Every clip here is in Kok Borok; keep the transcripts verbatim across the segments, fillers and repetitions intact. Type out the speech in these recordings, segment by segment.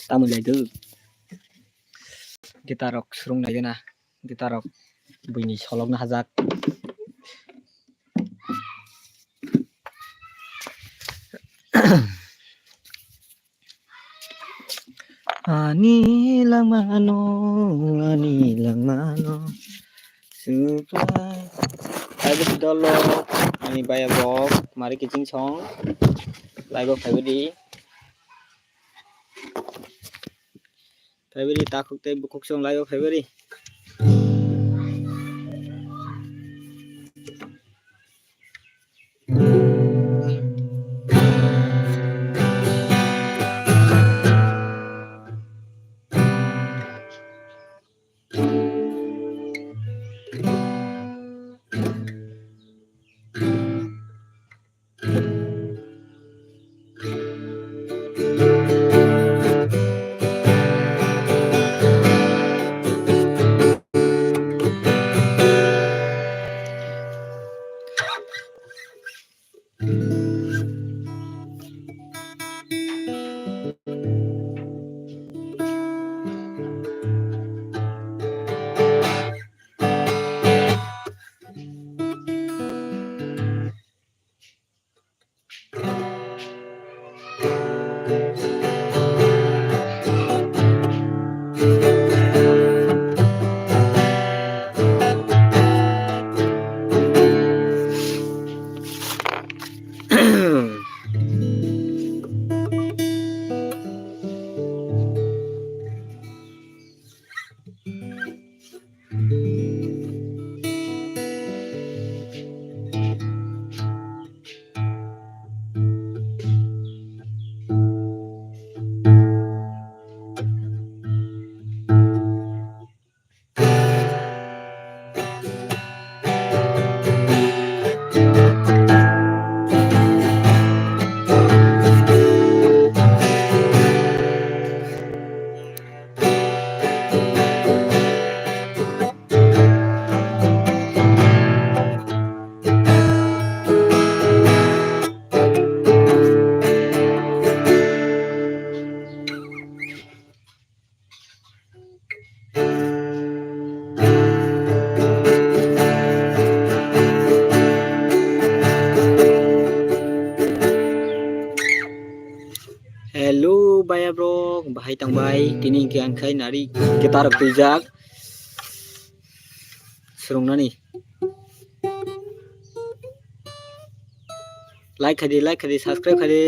Tamoni lai do. Guitar rok swrwng lai gana. Guitar rok buini solokno hajak. Ani langmano, ani langmano. Supai. Hai, bisi dolo, ani baya bok, mari kiching song. Live o phaibai di. Phaibai di, takhuk tei bukhuk song live o phaibai di. Hello, baya bro, bahai tangbai, tini hingke ang khai nari guitar rok twijak, swrwngnani. Like khai di, like khai di, subscribe khai di.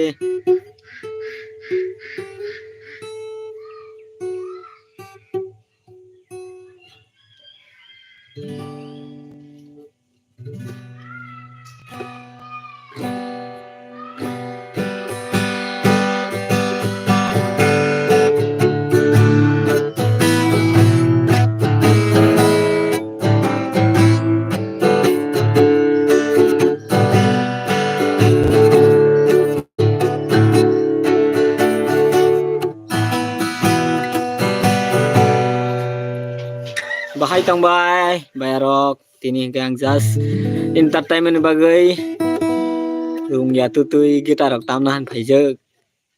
Bahai tongbai, bayarok. Tini hingke ang just entertainment ni bagwi rung ya tutui guitar rok tamna han phaijak.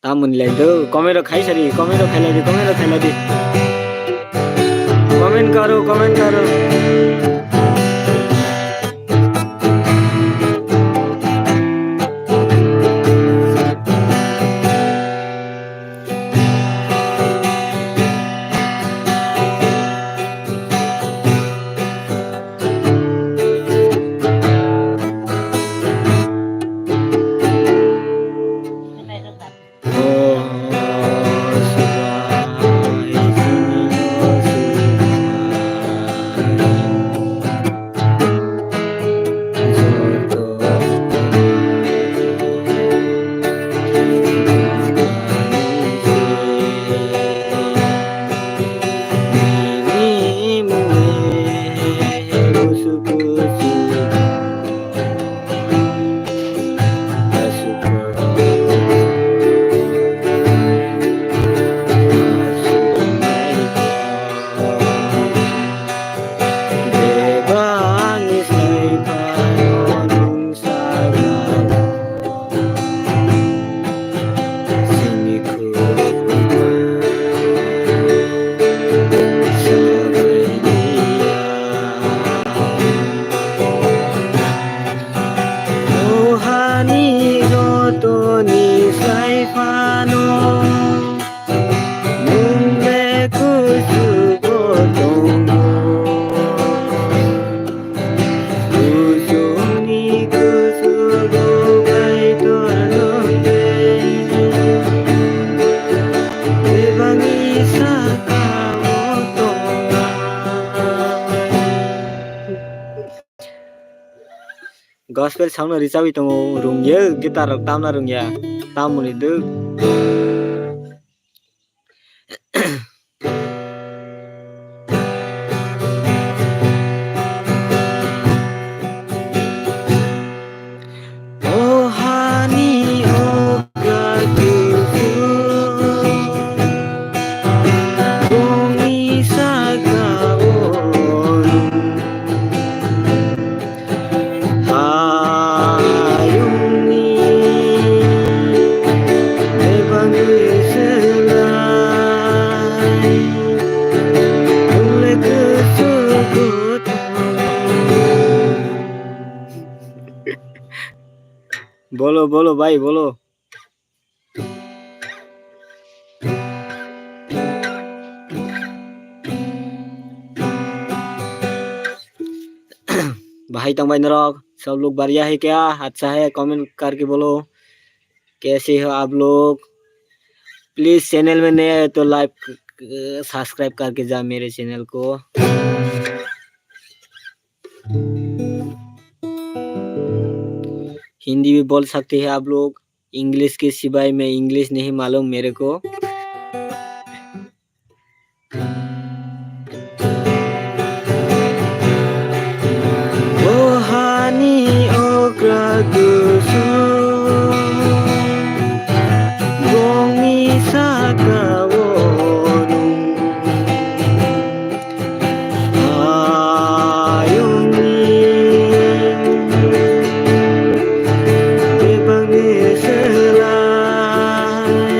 Tamoni lai do, comment rok khai sadi, comment rok khai lai di, comment rok khai lai di. Comment karo, comment karo. Gospel song no richawi tongo, rungya, guitar rok tamna rungya, tamoni duk. O hani okra kusu, bongni saka o hayungni bebak selai, ule kusu kutu. Bolo, bolo, bhai, bolo. Bahai tongbai norok, sab log bariya hai kya? Acha hai, comment karke bolo, kaise ho aap log? Please channel mein naya hai to like, subscribe karke ja mere channel ko. Hindi bhi bol sakte hai aap log. English ke siwai main English nahi maloom mere ko. O hani okra kusu, bongni saka o nung. Ayungni bebakni selai,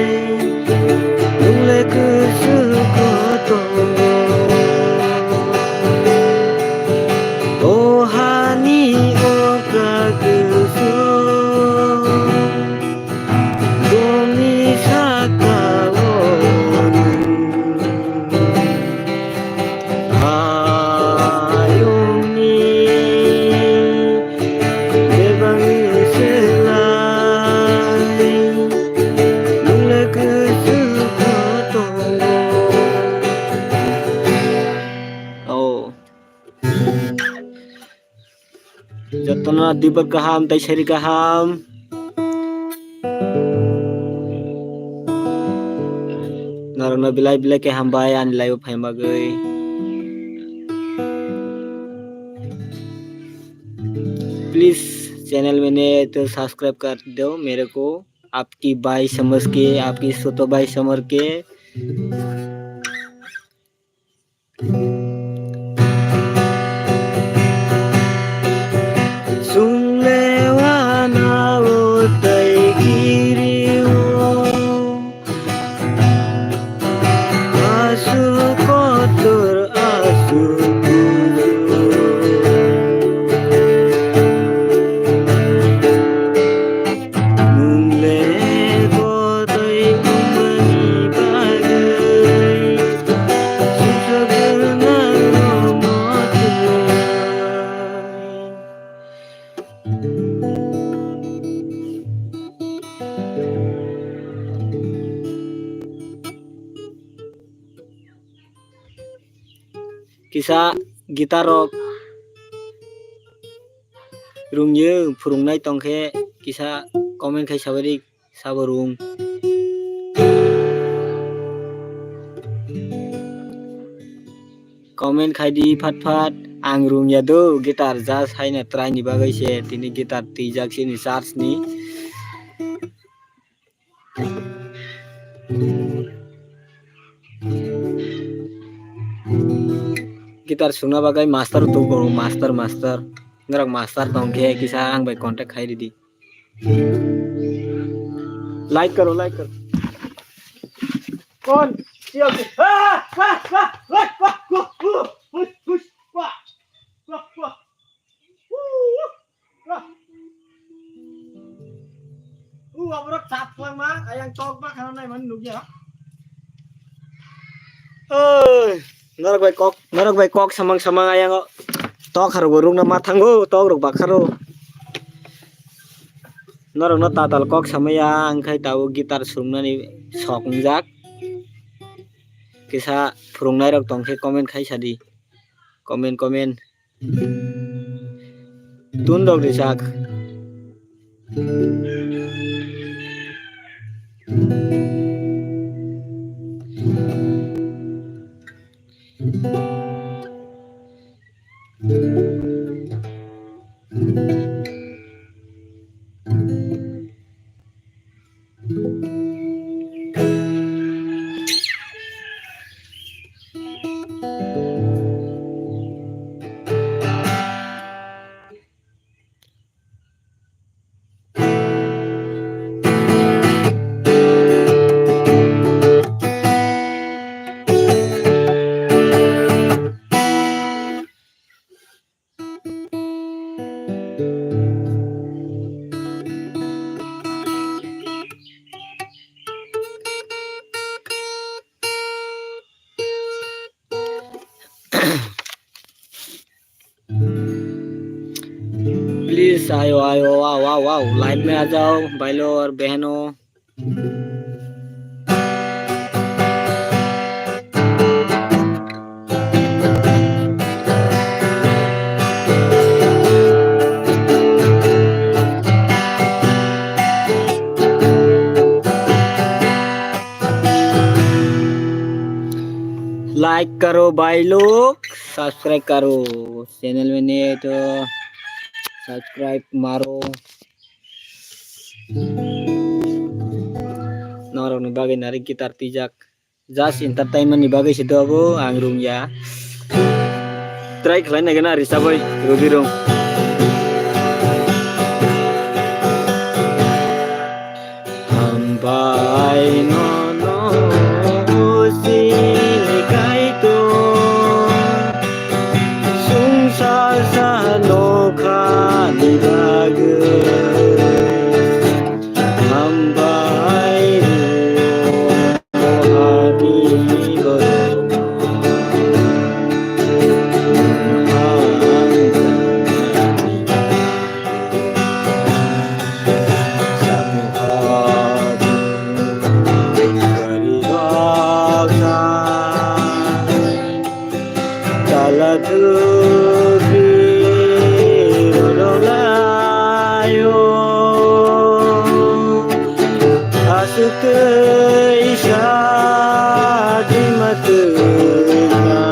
nungle kusu kotor. O hani okra kusu. Bongni saka o nung ayungni bebakni selai, nungle kusu kotor. Oh. Jotono dibor kaham, tei seri kaham. Norokno belai belai khe hambai ani live-o phaima bagwi. Please channel mein naya hai to subscribe kar do mere ko. Aapki bhai samajh ke, aapki choto bhai samajh ke. Sunglewana o tei giri o, asu kotor asu kuju. Nungle bodoi wngmani bagwi sujok gwnang rwngmo twi. Kisa guitar rok rungye phwrwngnai tongkhe kisa comment khai sabaidi sabo rung. Comment khaidi phat phat, ang rungya do guitar, just haino try ni bagwi se tini guitar twijak sini church ni. Guitar sungna bagwi master tugo, master, master. Norok master tongkhe kisa ang bai contact khai ridi. Like karo, like karo. Kon? U aborok chat khwlangma, ayang tok ba khana nai man nugya. Oi, norok bai kok, norok bai kok samang samang ayang o tok harok rukna ma thango, tok rok bakharo. Norok no tatal kok samaya, ang khai tabo guitar swngnani sok wngjak. Kisa phwrwngnai rok tongkhe comment khai sadi. Comment, comment. Tun rok rijak. Please, ayo, ayo, wow, wow, wow, live में आ जाओ भाई लोग और बहनों। Like करो भाई लोग, subscribe करो, channel में नए हो तो subscribe मारो। Norokni bagwi nari guitar twijak. Just entertainment ni bagwi se do abo, ang rung ya. Try khlai nai gana risabwi, rubi rung. Hambai nono sini kaitor, sungsar sa nokhani bagwi. Hambai rw, o ani borok. Tala thwgwi rwrwlaio, aswk twi sa twima twima.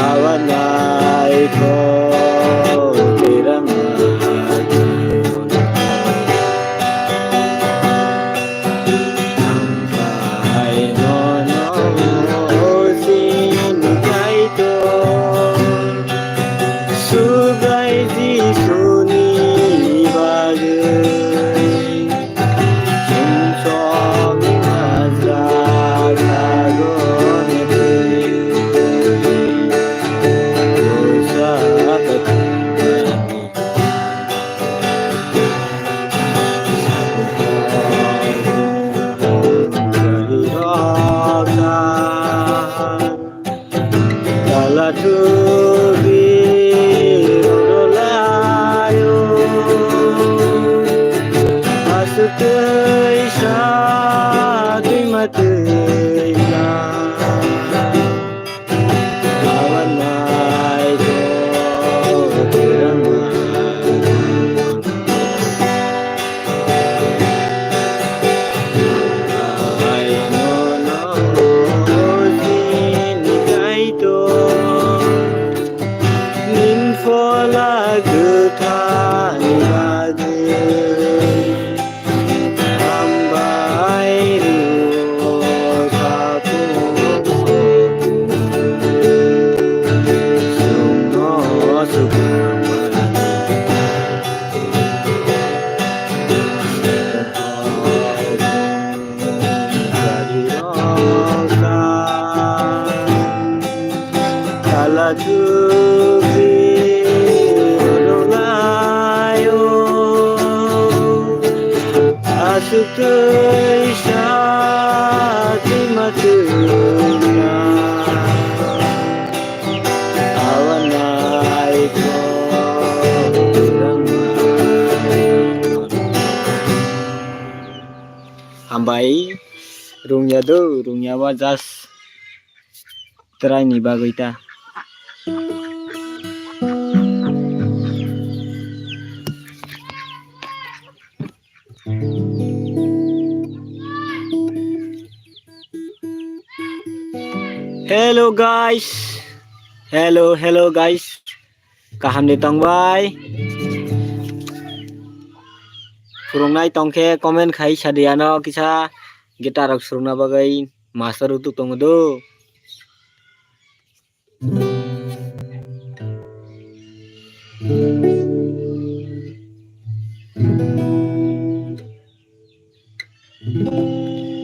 Awa naikol twirang. Hambai nono sini kaitor, Subrai Jisuni bagwi, sumsokni majra sagoni twi, dosa kathumani. Tala thwgwi rwrwlaio, aswk twi sa twima twima. Nin phola gwthani bagwi. Hambai rw, o takhuk chwngno swkang mani. Tala thwgwi rwrwlaio, aswk twi sa twima twima. Awa naikol twirang. Hambai, rungya do, rungya ba just try ni bagwi ta. Hello guys, hello hello guys, kaham ni tong bai? Phwrwngnai tong khe comment khai sa di, ano kisa guitar rok swrwngna bagwi master rok tongo do.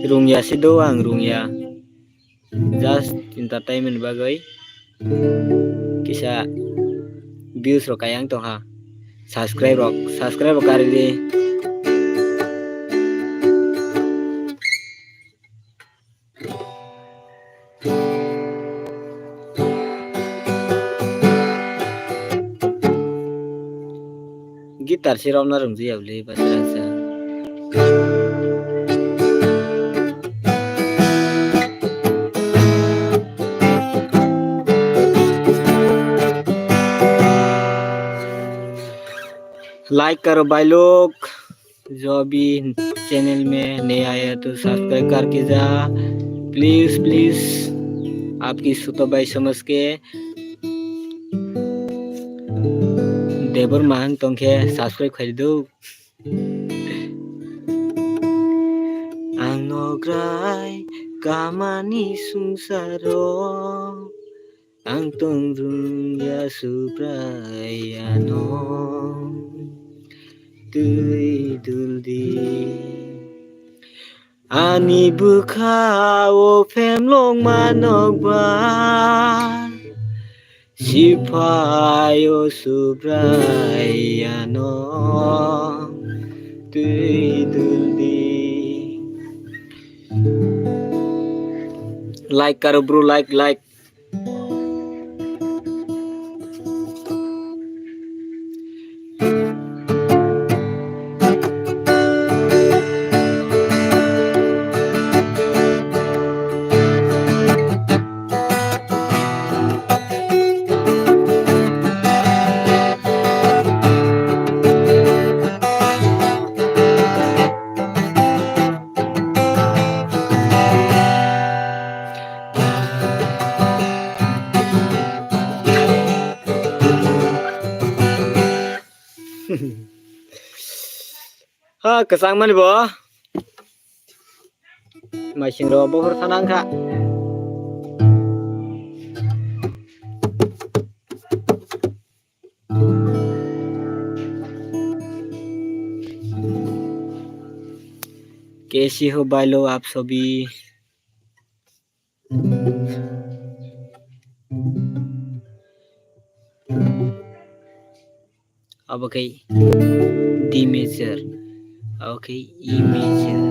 Rungya si do ang, rungya. Just entertainment bagwi kisa views rok kayang tongha. Subscribe rok, subscribe rok kari di. Guitar se romna rwngya bwle bwswk rangsa. Like karo bhai log, jo bhi channel mein naya hai to subscribe karke ja, please please, aapki suto bhai samajh ke. Debor mahang tongkhe subscribe khai do. Ang nograi kamani sungsaro, ang tongrung ya Subraiyano twi duldi. Ani bwkha o phemlok manok ba, siphai o Subraiyano twi duldi. Like karo bro, like, like. Ha, kwchang mani bo. Maising ro bohor sana wngkha. Kaisi ho bhai log aap sabhi. Abo khe D major, abo khe E major,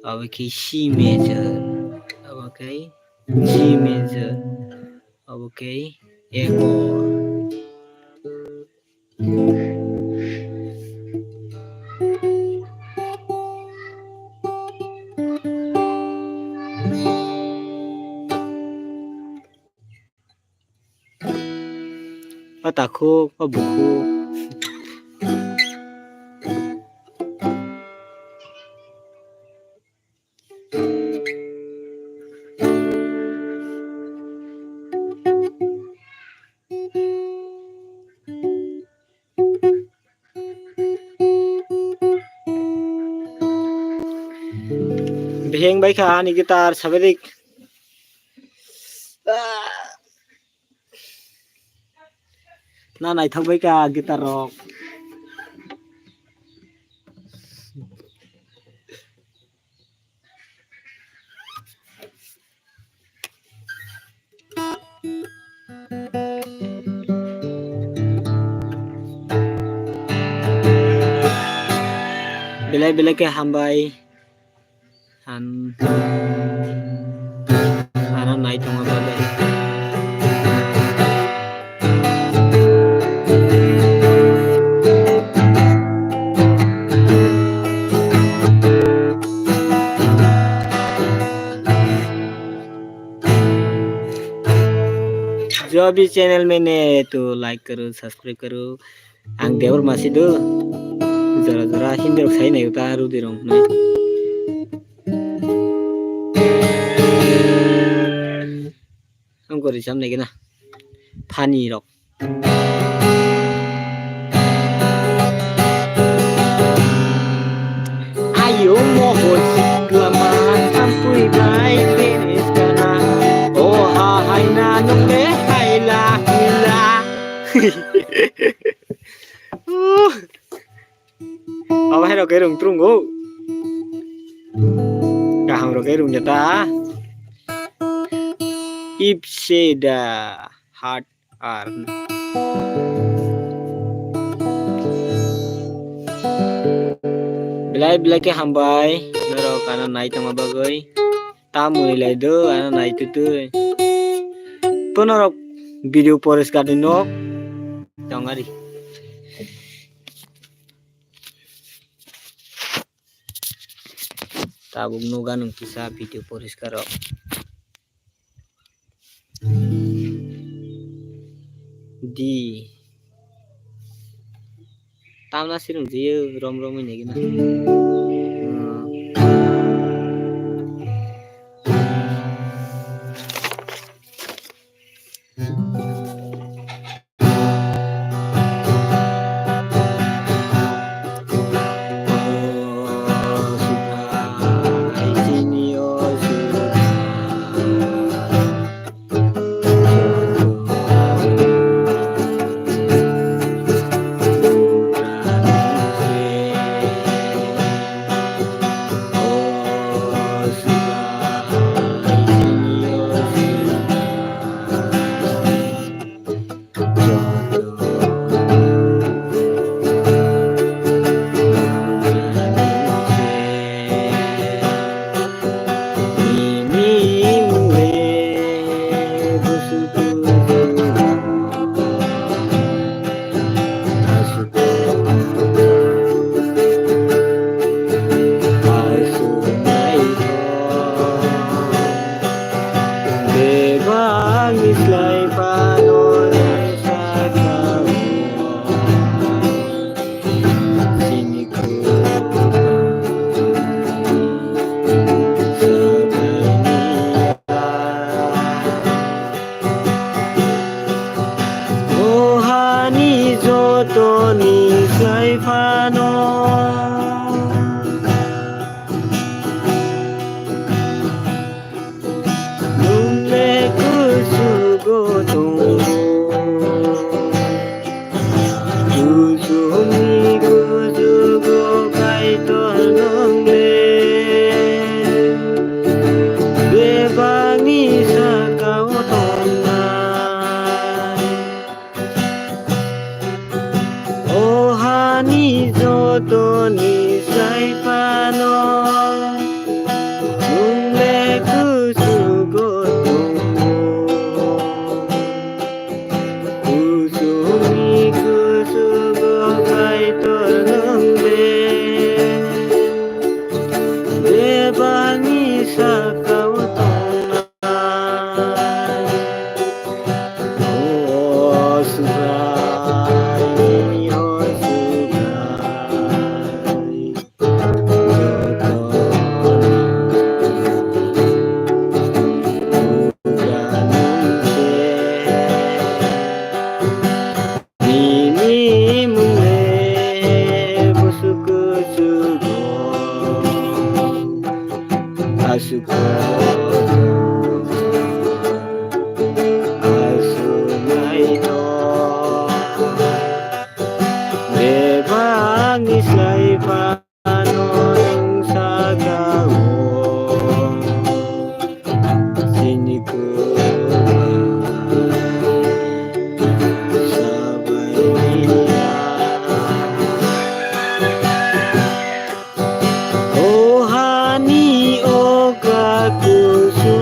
abo khe C major, abo khe G major, abo khe A chord. O takhuk, o bukhuk. Biheng bai kha ani guitar sabedik. Na naithok bai kha guitar rok. Belai belai khe hambai. An ana nai tongo bale. जो भी चैनल में नए हैं तो लाइक करो, सब्सक्राइब करो। Ang debor masi do. Jora jora Hindi rok sai nai ta rudi rong nai. Sorry, sam nai gana. Funny rok. Ayo mohor sikla ma sampui bai finish kana. O ha hai na nung le hai la hila. Abo hai rok ke rung trung o. Kaham rok ke rung jata. Ipseda hat ar. Belai belai ke hambai norok ano nai tongma bagwi. Tamoni lai do ano nai tutui. Tonorok video poriskar ni nok tongari. Tabuk nuga nung kisa video poriskar rok. Di. Tamna sirung jiyo rom rom ini gina. Bebak ni slai phano nung sakha o. Chini kwtal sabaini ya. O hani jotoni slai phano. Nung le kuchugo tongo. Kuchukni kuchugo Kaitor nung le. Bebakni sakao tongnai. O hani jotoni slai phano nung le kuchugo tongo. Kuchukni kuchugo Kaitor nung le. Bebakni sakao tongnai. Nini mung le busu kuchugo aswk kotor aswk naithok. Bebakni slai phano nung sakha o. Chini kwtal sabaini ya. O hani okra kusu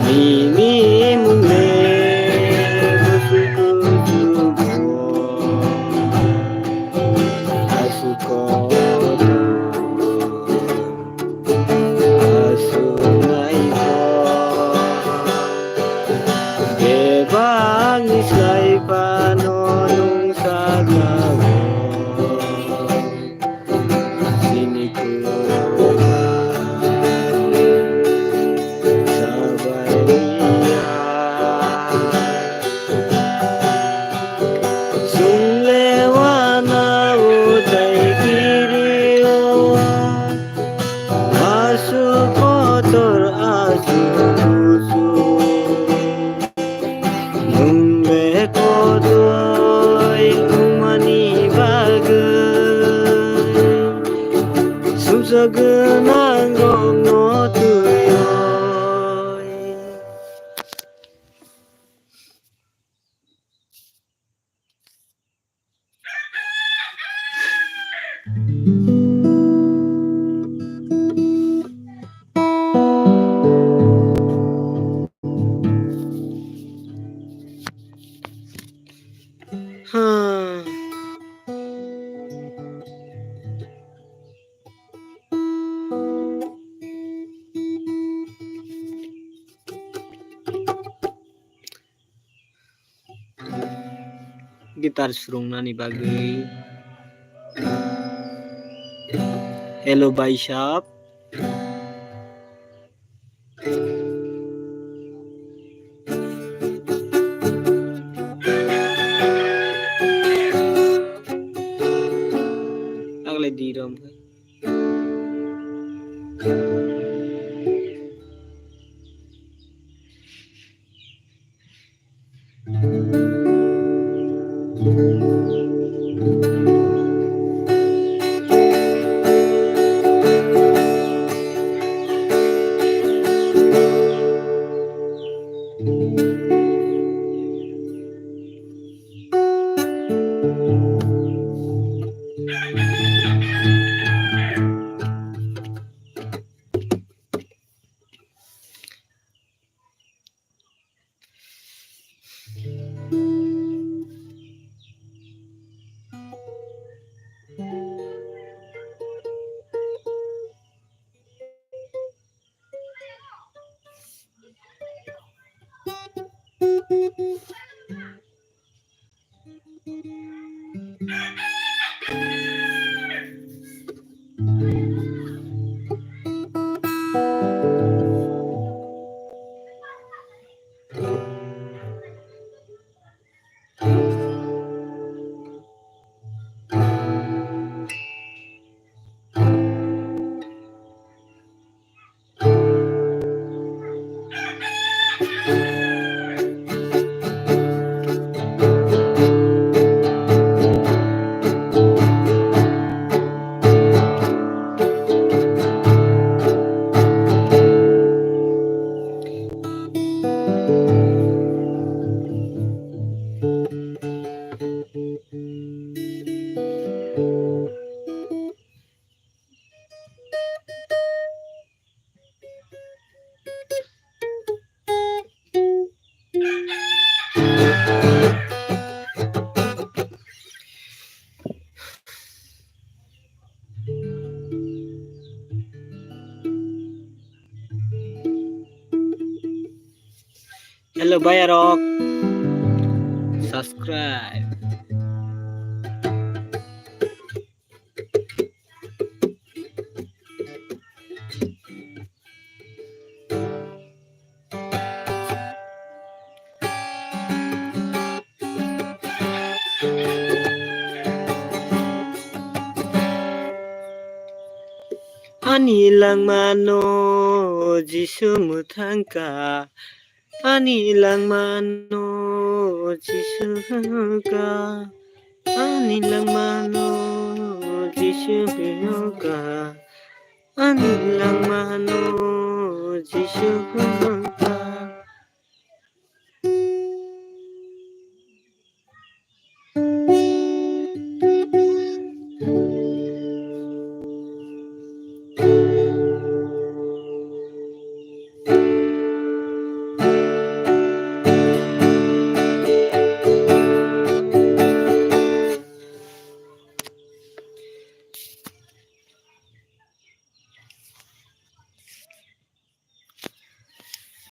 Nini mung le busu busu bo. Aswk kotor aswk naithok. Bebakni slai phano nwng sakao. Chini kwthar sabai ya. Chwng le uanao tei kirio. Aswk kotor aswk kuchuk. Nwng le kotor wngmani bagwi sumsok gwnang rokno twiwi. Guitar swrwngnani bagwi. Hello, bhai sahab. Agle di rom. Hello, bayarok. Subscribe. Ani langmano Jisu mwthangkha. Ani langmano Jisu phiyokha, ani langmano Jisu phiyokha, ani langmano Jisu